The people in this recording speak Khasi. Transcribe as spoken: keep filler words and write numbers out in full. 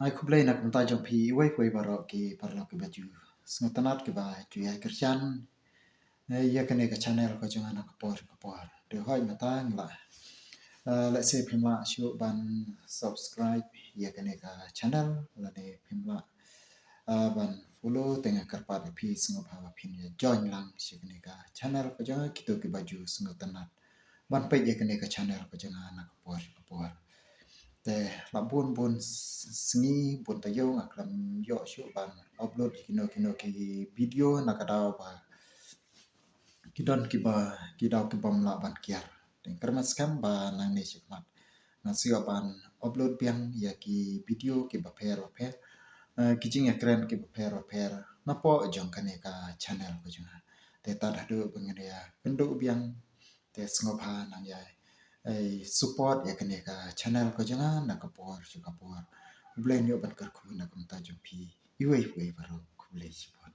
Ai khublei na ka bynta jong phi iwei pa iwei baroh ki paralok kiba ju sngewtynnat kiba ju ïai kyrshan ïa kane ka channel ka jong nga na ka por ka por. Te hooid mynta ngi la, lehse phim lah shuh ban subscribe ïa kane ka channel lane phim lah ban follow, te nga kyrpad ïa phi sngewbha ba phin ïa join lang sha kane ka channel ka jong nga, kito kiba ju sngewtynnat ban peit ïa kane ka channel ka jong nga na ka por ka por. Te la bun bun sngi bun taïew nga khlem ïoh shuh ban upload kino kino ki video na ka daw ba ki don kiba ki daw kibym lah ban kiar. Te kyrmen skhem ba nangne shakhmat nga shu ban upload biang ïa ki video kiba pher ba pher, ki jingïakren kiba pher ba pher napoh jong kane ka channel ka jong nga. Te tad haduh ba ngin ïakynduh biang, te sngewbha nang ïai support ïa kane ka channel ka jong nga na ka por sha ka por. Khublei ïa u ban kyrkhu na ka bynta jong phi iwei pa iwei baroh. Khublei shibun.